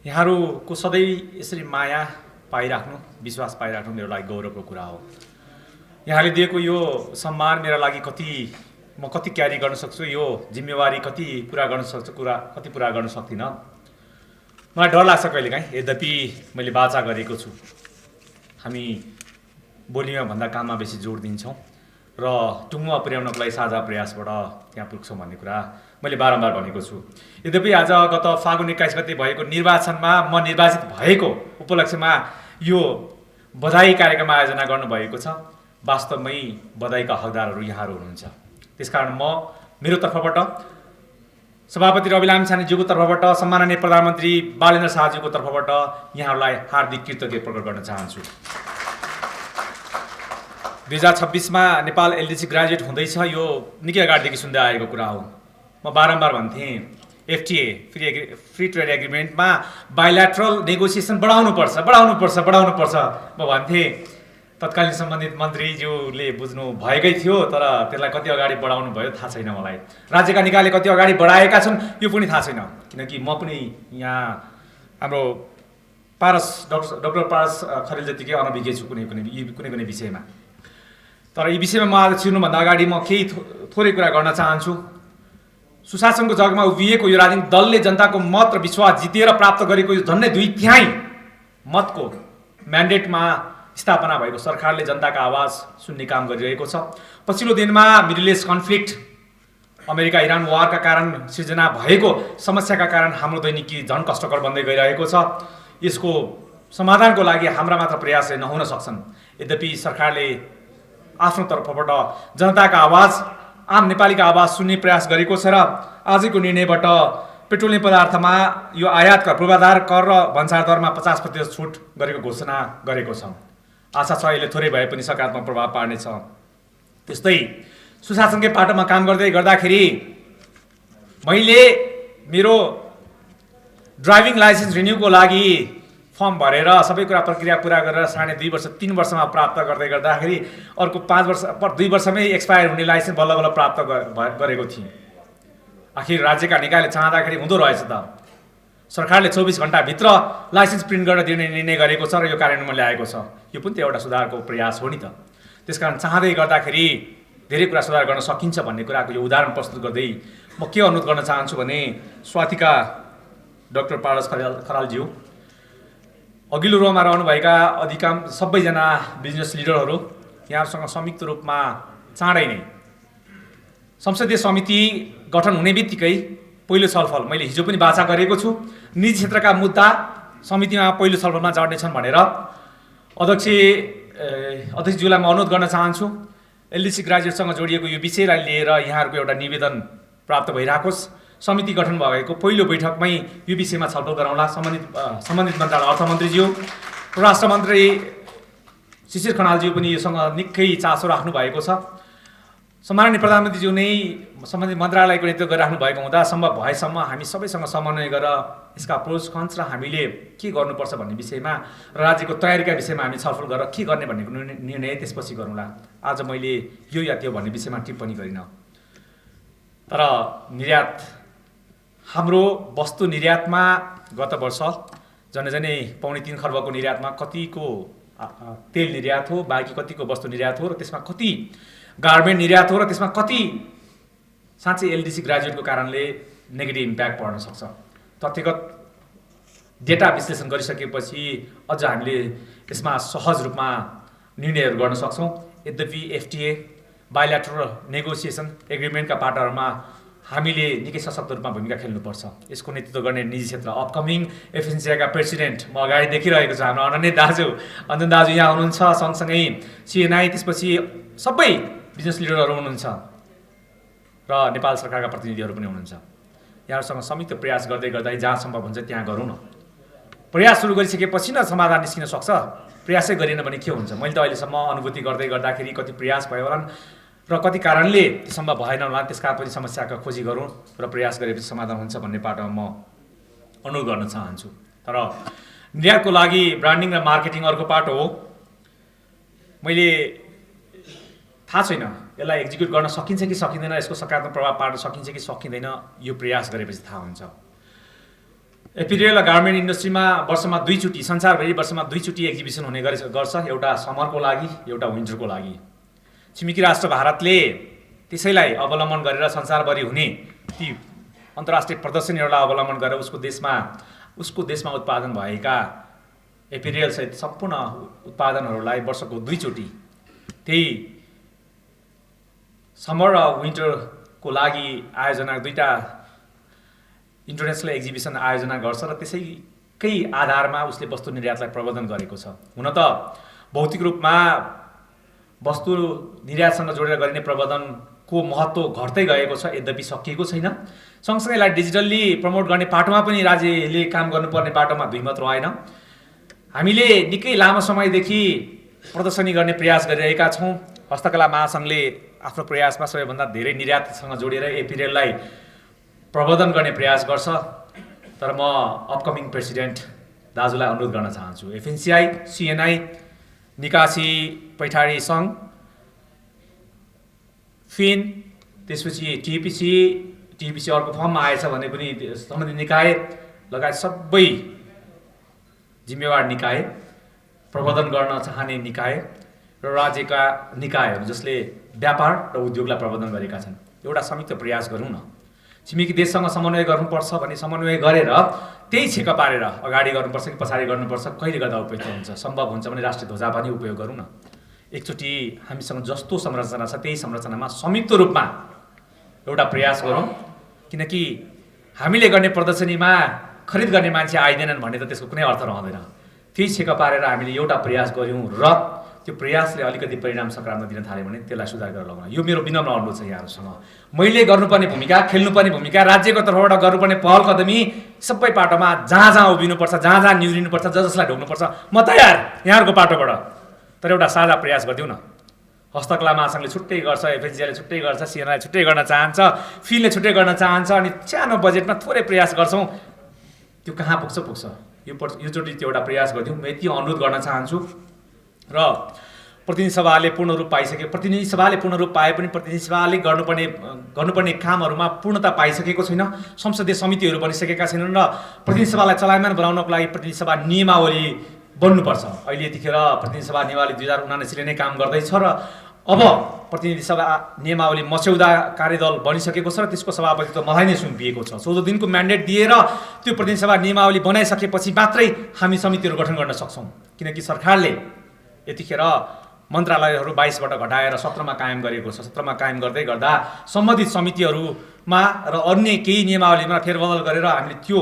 यहाँहरूको सधैँ यसरी माया पाइराख्नु, विश्वास पाइराख्नु मेरो लागि गौरवको कुरा हो। यहाँले दिएको यो सम्मान मेरा लागि म कति क्यारी गर्न सक्छु, यो जिम्मेवारी कति पुरा गर्न सक्छु, कति पुरा गर्न सक्दिनँ, मलाई डर लाग्छ कहिलेकाहीँ। यद्यपि मैले वाचा गरेको छु, हामी बोलीमा भन्दा काममा बेसी जोड दिन्छौँ र टुङ्गोमा पुर्याउनको लागि साझा प्रयासबाट त्यहाँ पुग्छौँ भन्ने कुरा मैले बारम्बार भनेको छु। यद्यपि आज गत फागुन 21 गते भएको निर्वाचनमा म निर्वाचित भएको उपलक्ष्यमा यो बधाई कार्यक्रम आयोजना गर्नुभएको छ। वास्तवमै बधाईका हकदारहरू यहाँहरू हुनुहुन्छ। त्यसकारण मेरो तर्फबाट, सभापति रवि लामिछानेज्यूको तर्फबाट, सम्माननीय प्रधानमन्त्री बालेन्द्र शाहज्यूको तर्फबाट यहाँहरूलाई हार्दिक कृतज्ञता प्रकट गर्न चाहन्छु। 2026 मा नेपाल एलडिसी ग्रेजुएट हुँदैछ, यो निकै अगाडिदेखि सुन्दै आएको कुरा हो। म बारम्बार भन्थेँ एफटिए फ्री ट्रेड एग्रिमेन्टमा बाइल्याटरल नेगोसिएसन बढाउनुपर्छ। म भन्थेँ तत्कालीन सम्बन्धित मन्त्रीज्यूले बुझ्नु भएकै थियो, तर त्यसलाई कति अगाडि बढाउनु भयो थाहा छैन मलाई। राज्यका निकायले कति अगाडि बढाएका छन् यो पनि थाहा छैन, किनकि म पनि यहाँ हाम्रो डाक्टर पारस खरेल जतिकै अनभिज्ञ छु कुनै विषयमा। तर यी विषयमा म आज छिर्नुभन्दा अगाडि म केही थोरै कुरा गर्न चाहन्छु। सुशासनको जगमा उभिएको यो राजनीतिक दलले जनताको मत र विश्वास जितेर प्राप्त गरेको यो झन्डै 2/3 मतको म्यान्डेटमा स्थापना भएको सरकारले जनताको आवाज सुन्ने काम गरिरहेको छ। पछिल्लो दिनमा middle east conflict, America Iran वारका कारण सिर्जना भएको समस्याका कारण हाम्रो दैनिकी झन कष्टकर बन्दै गइरहेको छ। यसको समाधानको लागि हाम्रा मात्र प्रयासले नहुन सक्छन्। यद्यपि सरकारले आफ्नो तर्फबाट जनताका आवाज, आम नेपालीका आवाज सुन्ने प्रयास गरेको छ र आजको निर्णयबाट पेट्रोलियम पदार्थमा यो आयात कर, पूर्वाधार कर र भन्सार दरमा 50% छुट गरेको घोषणा गरेको छ। आशा छ यसले थोरै भए पनि सकारात्मक प्रभाव पार्नेछ। त्यस्तै सुशासनकै पाटोमा काम गर्दाखेरि मैले मेरो ड्राइभिङ लाइसेन्स रिन्युको लागि फर्म भरेर सबै कुरा प्रक्रिया पुरा गरेर 2.5 वर्ष 3 वर्षमा प्राप्त गर्दाखेरि अर्को 2 वर्षमै एक्सपायर हुने लाइसेन्स बल्ल बल्ल प्राप्त गरेको थिएँ। आखिर राज्यका निकायले चाहँदाखेरि हुँदो रहेछ त। सरकारले 24 घण्टाभित्र लाइसेन्स प्रिन्ट गरेर दिने निर्णय गरेको छ र यो कार्यान्वयनमा ल्याएको छ। यो पनि त एउटा सुधारको प्रयास हो नि त। त्यसकारण चाहँदै गर्दाखेरि धेरै कुरा सुधार गर्न सकिन्छ भन्ने कुराको यो उदाहरण प्रस्तुत गर्दै म के अनुरोध गर्न चाहन्छु भने स्वातिका डाक्टर पारस खरालज्यू, अघिल्लो रोमा रहनुभएका अधिकांश सबैजना बिजनेस लिडरहरू, यहाँहरूसँग संयुक्त रूपमा चाँडै नै संसदीय समिति गठन हुने बित्तिकै पहिलो छलफल मैले हिजो पनि वाचा गरेको छु। निजी क्षेत्रका मुद्दा समितिमा पहिलो छलफलमा चढ्नेछन् भनेर अध्यक्षज्यूलाई म अनुरोध गर्न चाहन्छु। एलडिसी ग्रेजुएटसँग जोडिएको यो विषयलाई लिएर यहाँहरूको एउटा निवेदन प्राप्त भइराखोस्। समिति गठन भएको पहिलो बैठकमै यो विषयमा छलफल गरौँला। सम्बन्धित मन्त्रालय अर्थमन्त्रीज्यू, परराष्ट्र मन्त्री शिशिर खनालज्यू पनि योसँग निकै चासो राख्नु भएको छ। सम्माननीय प्रधानमन्त्रीज्यू नै सम्बन्धित मन्त्रालयको नेतृत्व गरिराख्नु भएको हुँदा सम्भव भएसम्म हामी सबैसँग समन्वय गरेर यसका प्रोज कन्स र हामीले के गर्नुपर्छ भन्ने विषयमा र राज्यको तयारीका विषयमा हामी छलफल गरेर के गर्ने भन्ने निर्णय त्यसपछि गरौँला। आज मैले यो या त्यो भन्ने विषयमा टिप्पणी गरिनँ। तर हाम्रो वस्तु निर्यातमा गत वर्ष झन्डै 3.25 खर्बको निर्यातमा कतिको तेल निर्यात हो, बाँकी कतिको वस्तु निर्यात हो र त्यसमा कति गार्मेन्ट निर्यात हो र त्यसमा कति साँच्चै एलडिसी ग्रेजुएटको कारणले नेगेटिभ इम्प्याक्ट पर्न सक्छ। तथ्यगत डेटा विश्लेषण गरिसकेपछि अझ हामीले यसमा सहज रूपमा निर्णयहरू गर्न सक्छौँ। यद्यपि एफटिए, बाइल्याटरल नेगोसिएसन एग्रिमेन्टका पाटाहरूमा हामीले निकै सशक्त रूपमा भूमिका खेल्नुपर्छ। यसको नेतृत्व गर्ने निजी क्षेत्र, अपकमिङ एफएनसिआईका प्रेसिडेन्ट म अगाडि देखिरहेको छु, हाम्रो अनन्य दाजु, अन्जन दाजु यहाँ हुनुहुन्छ, सँगसँगै सिएनआई, त्यसपछि सबै बिजनेस लिडरहरू हुनुहुन्छ र नेपाल सरकारका प्रतिनिधिहरू पनि हुनुहुन्छ। यहाँहरूसँग संयुक्त प्रयास गर्दै जहाँ सम्भव हुन्छ त्यहाँ गरौँ न। प्रयास सुरु गरिसकेपछि न समाधान निस्किन सक्छ, प्रयासै गरिएन भने के हुन्छ। मैले त अहिलेसम्म अनुभूति गर्दाखेरि कति प्रयास भयो होलान् र कति कारणले सम्भव भएन होला, त्यसका पनि समस्याका खोजी गरौँ र प्रयास गरेपछि समाधान हुन्छ भन्ने बाटोमा म अनुरोध गर्न चाहन्छु। तर निर्यातको लागि ब्रान्डिङ र मार्केटिङ अर्को पाटो हो। मैले थाहा छैन यसलाई एक्जिक्युट गर्न सकिन्छ कि सकिँदैन, यसको सकारात्मक प्रभाव पार्न सकिन्छ कि सकिँदैन, यो प्रयास गरेपछि थाहा हुन्छ। एपिरियल गार्मेन्ट इन्डस्ट्रीमा वर्षमा 2 चोटि, संसारभरि वर्षमा 2 चोटि एक्जिबिसन हुने गर्छ, एउटा समरको लागि एउटा विन्टरको लागि। छिमेकी राष्ट्र भारतले त्यसैलाई अवलम्बन गरेर संसारभरि हुने ती अन्तर्राष्ट्रिय प्रदर्शनीहरूलाई अवलम्बन गरेर उसको देशमा उत्पादन भएका एपिरियल सहित सम्पूर्ण उत्पादनहरूलाई वर्षको 2 चोटि त्यही समर र विन्टरको लागि आयोजना 2टा इन्टरनेसनल एक्जिबिसन आयोजना गर्छ र त्यसैकै आधारमा उसले वस्तु निर्यातलाई प्रबन्धन गरेको छ। हुन त भौतिक रूपमा वस्तु निर्यातसँग जोडेर गरिने प्रबन्धनको महत्त्व घट्दै गएको छ, यद्यपि सकिएको छैन। सँगसँगै यसलाई डिजिटल्ली प्रमोट गर्ने पाटोमा पनि राज्यले काम गर्नुपर्ने बाटोमा दुई मात्र आएन। हामीले निकै लामो समयदेखि प्रदर्शनी गर्ने प्रयास गरिरहेका छौँ। हस्तकला महासङ्घले आफ्नो प्रयासमा सबैभन्दा धेरै निर्यातसँग जोडेर एपिरियललाई प्रबन्धन गर्ने प्रयास गर्छ। तर म अपकमिङ प्रेसिडेन्ट दाजुलाई अनुरोध गर्न चाहन्छु, एफएनसिआई, सिएनआई, निकासी पैठारी सङ्घ, फिन, त्यसपछि टिपिसी अर्को फर्ममा आएछ भने पनि सम्बन्धित निकाय लगायत सबै जिम्मेवार निकाय, प्रबन्धन गर्न चाहने निकाय र राज्यका निकायहरू जसले व्यापार र उद्योगलाई प्रबन्धन गरेका छन्, एउटा संयुक्त प्रयास गरौँ न। छिमेकी देशसँग समन्वय गर्नुपर्छ भने समन्वय गरेर त्यही छेका पारेर अगाडि गर्नुपर्छ कि पछाडि गर्नुपर्छ, कहिले गर्दा उपयुक्त हुन्छ, सम्भव हुन्छ भने राष्ट्रिय ध्वजा पनि उपयोग गरौँ न। एकचोटि हामीसँग जस्तो संरचना छ त्यही संरचनामा संयुक्त रूपमा एउटा प्रयास गरौँ, किनकि हामीले गर्ने प्रदर्शनीमा खरिद गर्ने मान्छे आइदिएनन् भन्ने त त्यसको कुनै अर्थ रहँदैन। त्यही छेका पारेर हामीले एउटा प्रयास गऱ्यौँ र त्यो प्रयासले अलिकति परिणाम सकारात्मक दिन थाल्यो भने त्यसलाई सुधार गरेर लगाउन, यो मेरो विनम्र अनुरोध छ यहाँहरूसँग। मैले गर्नुपर्ने भूमिका, खेल्नुपर्ने भूमिका, राज्यको तर्फबाट गर्नुपर्ने पहल कदमी सबै पाटोमा जहाँ जहाँ उभिनुपर्छ, जहाँ जहाँ निहुरिनुपर्छ, जसलाई ढोक्नुपर्छ, म तयार यहाँहरूको पाटोबाट। तर एउटा साझा प्रयास गरिदिउँ न। हस्तकला महासङ्घले छुट्टै गर्छ, एफएनसिआईले छुट्टै गर्छ, सिएनआईले छुट्टै गर्न चाहन्छ, फिनले छुट्टै गर्न चाहन्छ, अनि सानो बजेटमा थोरै प्रयास गर्छौँ, त्यो कहाँ पुग्छ। योचोटि त्यो एउटा प्रयास गरिदिउँ, म यति अनुरोध गर्न चाहन्छु। र प्रतिनिधि सभाले पूर्ण रूप पाए पनि प्रतिनिधि सभाले गर्नुपर्ने कामहरूमा पूर्णता पाइसकेको छैन। संसदीय समितिहरू बनिसकेका छैनन् र प्रतिनिधि सभालाई चलायमान बनाउनको लागि प्रतिनिधि सभा नियमावली बन्नुपर्छ। अहिले यतिखेर प्रतिनिधि सभा नियमावली 2079ले नै काम गर्दैछ र अब प्रतिनिधि सभा नियमावली मस्यौदा कार्यदल बनिसकेको छ र त्यसको सभापतित्व मलाई नै सुम्पिएको छ। 14 दिनको म्यान्डेट दिएर त्यो प्रतिनिधि सभा नियमावली बनाइसकेपछि मात्रै हामी समितिहरू गठन गर्न सक्छौँ, किनकि सरकारले यतिखेर मन्त्रालयहरू 22बाट घटाएर 17मा कायम गरेको छ। 17मा कायम गर्दै गर्दा सम्बन्धित समितिहरूमा र अन्य केही नियमावलीमा फेरबदल गरेर हामीले त्यो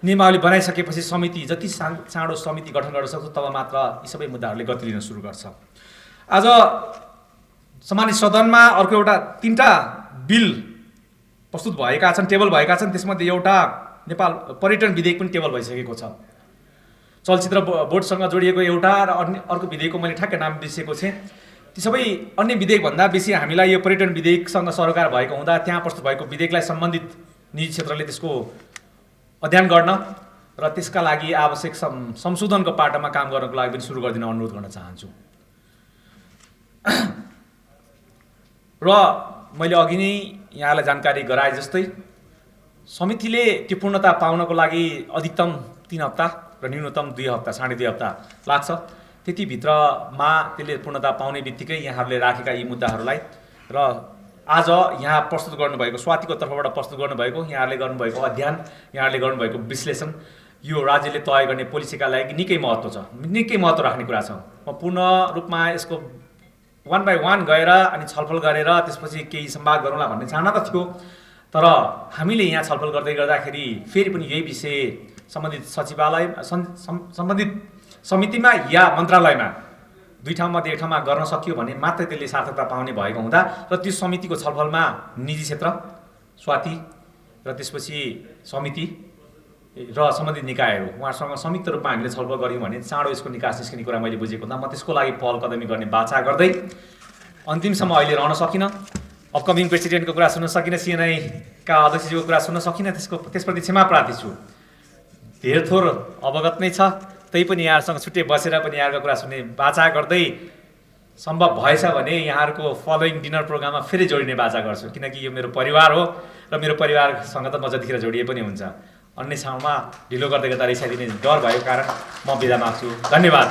नियमावली बनाइसकेपछि समिति जति चाँडो समिति गठन गर्न सक्छौँ तब मात्र यी सबै मुद्दाहरूले गति लिन सुरु गर्छ। आज सम्मानित सदनमा अर्को एउटा 3टा बिल प्रस्तुत भएका छन्, टेबल भएका छन्। त्यसमध्ये एउटा नेपाल पर्यटन विधेयक पनि टेबल भइसकेको छ। चलचित्र बोर्डसँग जोडिएको एउटा र अर्को विधेयकको मैले ठ्याक्कै नाम बिर्सेको थिएँ। ती सबै अन्य विधेयकभन्दा बेसी हामीलाई यो पर्यटन विधेयकसँग सरोकार भएको हुँदा त्यहाँ प्रस्तुत भएको विधेयकलाई सम्बन्धित निजी क्षेत्रले त्यसको अध्ययन गर्न र त्यसका लागि आवश्यक संशोधनको पाटोमा काम गर्नको लागि पनि सुरु गरिदिन अनुरोध गर्न चाहन्छु। र मैले अघि नै यहाँलाई जानकारी गराए जस्तै समितिले त्यो पूर्णता पाउनको लागि अधिकतम 3 हप्ता र न्यूनतम 2 हप्ता, 2.5 हप्ता लाग्छ। त्यतिभित्रमा त्यसले पूर्णता पाउने बित्तिकै यहाँहरूले राखेका यी मुद्दाहरूलाई र आज यहाँ प्रस्तुत गर्नुभएको स्वातिको तर्फबाट प्रस्तुत गर्नुभएको यहाँहरूले गर्नुभएको अध्ययन, यहाँहरूले गर्नुभएको विश्लेषण यो राज्यले तय गर्ने पोलिसीका लागि निकै महत्त्व छ, निकै महत्त्व राख्ने कुरा छ। म पूर्ण रूपमा यसको 1 by 1 गएर अनि छलफल गरेर त्यसपछि केही संवाद गरौँला भन्ने चाहना त थियो। तर हामीले यहाँ छलफल गर्दै गर्दाखेरि फेरि पनि यही विषय सम्बन्धित सचिवालय सम्बन्धित समितिमा या मन्त्रालयमा 2 ठाउँमा 1 ठाउँमा गर्न सकियो भने मात्रै त्यसले सार्थकता पाउने भएको हुँदा र त्यो समितिको छलफलमा निजी क्षेत्र, स्वाति र त्यसपछि समिति र सम्बन्धित निकायहरू उहाँसँग संयुक्त रूपमा हामीले छलफल गऱ्यौँ भने चाँडो यसको निकास निस्किने कुरा मैले बुझेको हुँदा म त्यसको लागि पहल कदमी गर्ने बाचा गर्दै अन्तिमसम्म अहिले रहन सकिनँ। अपकमिङ प्रेसिडेन्टको कुरा सुन्न सकिनँ, सिएनआईका अध्यक्षज्यूको कुरा सुन्न सकिनँ, त्यसप्रति क्षमा प्रार्थी छु। धेर थोर अवगत नै छ, त्यही पनि यहाँहरूसँग छुट्टै बसेर पनि यहाँहरूको कुरा सुन्ने बाचा गर्दै सम्भव भएछ भने यहाँहरूको फलोइङ डिनर प्रोग्राममा फेरि जोडिने बाचा गर्छु, किनकि यो मेरो परिवार हो र मेरो परिवारसँग त म जतिखेर जोडिए पनि हुन्छ। अन्य ठाउँमा ढिलो गर्दै गर्दा रिसाइदिने डर भएको कारण म बिदा माग्छु। धन्यवाद।